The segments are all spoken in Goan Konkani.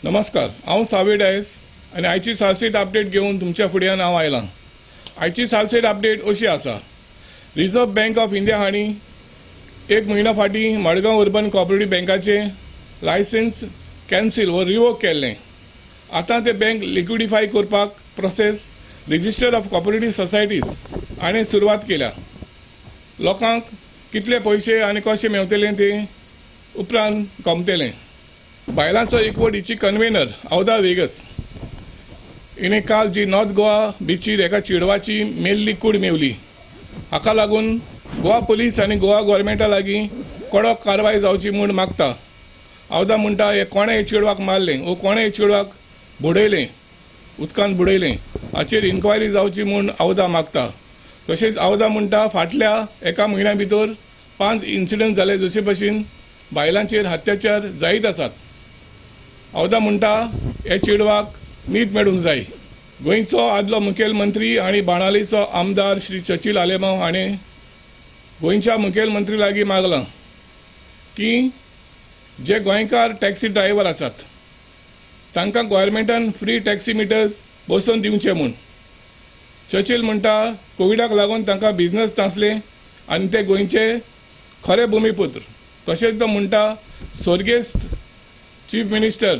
नमस्कार, हांव सावी डायस आनी आयची सालसेट अपडेट घेवन तुमच्या फुड्यान हांव आयलां. आयची सालसेट अपडेट अशी आसा. रिझर्व बँक ऑफ इंडिया हांणी एक म्हयनो फाटीं मडगांव अर्बन कॉपरेटीव बँकाचें लायसन्स कॅन्सील वा रिवोक केल्लें. आतां तें बँक लिक्विडिफाय करपाक process register of cooperative societies हाणें सुरवात केल्या. लोकांक कितले पयशे आनी कशे मेवतले ते उपरांत कमतले. बायलांचो एकवट हिची कन्वेनर आवदा वेगस हिणें काल जी नॉर्थ गोवा बिचीर एका चेडवाची मेल्ली कूड मेवली. हाका लागून गोवा पुलीस आनी गोवा गोवोरमेंटा लागीं कडक कारवाय जावची म्हूण मागता. आवदा म्हणटा, हे कोणें हे चेडवाक मारलें वो कोणें हे चेडवाक बुडयलें, उदकांत बुडयलें, हाचेर इन्क्वायरी जावची म्हूण आवदा मागता. तशेंच आवदा म्हणटा, फाटल्या एका म्हयन्या भितर 5 इन्सिडंट जाले जशे भशेन बायलांचेर अत्याचार जायत आसात. आवदा म्हणटा, हे चेडवाक नीत मेळूंक जाय. गोंयचो आदलो मुखेलमंत्री आनी बाणावलेचो आमदार श्री चर्चिल आलेमांव हाणें गोंयच्या मुखेलमंत्री लागीं मागलां की जे गोंयकार टॅक्सी ड्रायव्हर आसात तांकां गोवोरमेंटान फ्री टॅक्सी मिटर्स बसोवन दिवचे म्हूण. चर्चिल म्हणटा, कोविडाक लागून तांकां बिजनस नासले आनी ते गोंयचे खरे भुमीपुत्र. तशेंच तो म्हणटा, स्वर्गेस्त चीफ मिनिस्टर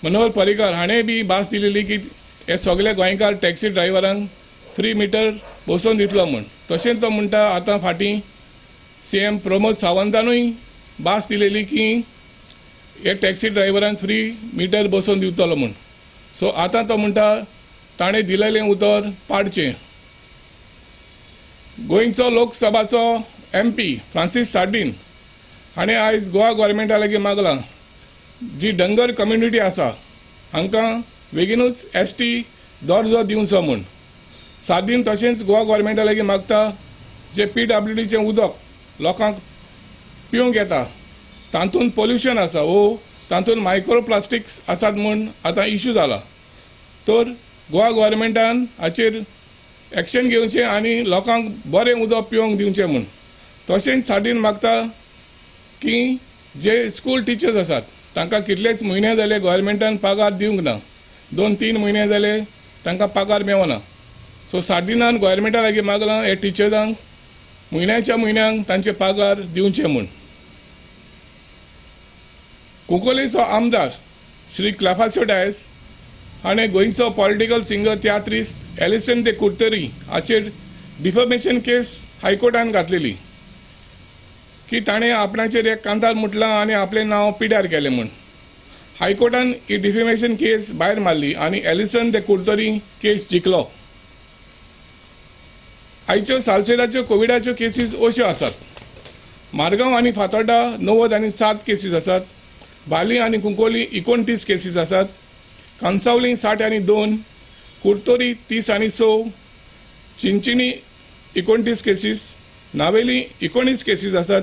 मनोहर पर्रीकर हाणें बी भास दिलेली की हे सगळे गोंयकार टॅक्सी ड्रायव्हरांक फ्री मिटर बसोवन दितलो म्हूण. तशेंच तो म्हणटा, आतां फाटीं सीएम प्रमोद सावंतानूय भास दिलेली की हे टॅक्सी ड्रायव्हरांक फ्री मिटर बसोवन दिवतलो म्हूण. सो आतां तो म्हणटा, ताणें दिलेलें उतर पाडचें. गोंयचो लोकसभाचो एमपी फ्रांसीस सार्डीन हाणें आयज गोवा गोवोरमेंटा लागीं मागलां, जी डंगर कम्युनिटी आसा हांकां बेगीनूच एसटी दर्जो दिवचो म्हूण. सार्डीन तशेंच गोवा गोवोरमेंटा लागीं मागता, जे पीडब्ल्यूडीचें उदक लोकांक पिवंक येता तातूंत पोल्युशन आसा वो तातूंत मायक्रोप्लास्टिक्स आसात म्हूण आतां इश्यू जाला. तर गोवा गोवोरमेंटान हाचेर एक्शन घेवचें आनी लोकांक बरें उदक पिवंक दिवचें म्हूण. तशेंच सार्डीन मागता की जे स्कूल टिचर्स आसात तांकां कितलेच म्हयने जाले गोवोरमेंटान पगार दिवंक ना, 2-3 म्हयने जाले तांकां पगार मेवना. सो सार्डिनान गोवोरमेंटा लागीं मागलां हे टिचर्सांक म्हयन्याच्या म्हयन्यांक तांचे पगार दिवचे म्हूण. कुंकळ्ळीचो आमदार श्री क्लाफास्यो डायस हाणें गोंयचो पॉलिटिकल सिंगर तियात्रिस्त एलिसन दे कुर्तरी हाचेर डिफमेशन केस हायकोर्टान घातलेली की ताणें आपणाचेर एक कांतार म्हटलां आनी आपलें नांव पिड्यार केलें म्हूण. हायकोर्टान ही डिफेमेशन केस भायर मारली आनी एलिसन दे कुर्तरी केस जिखलो. आयच्यो सालसेदाच्यो कोविडाच्यो केसीस अश्यो आसात. मारगांव आनी फातोर्डा 90 आनी 7 केसीस आसात. बाली आनी कुंकोली 29 केसीस आसात. कांसावली 60 आनी 2, कुर्तोरी 30 आनी 6, चिंचिणी 29 केसीस, नावेली 19 केसीस आसात.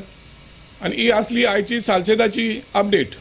आनी ही आसली आयची सालसेदाची अपडेट.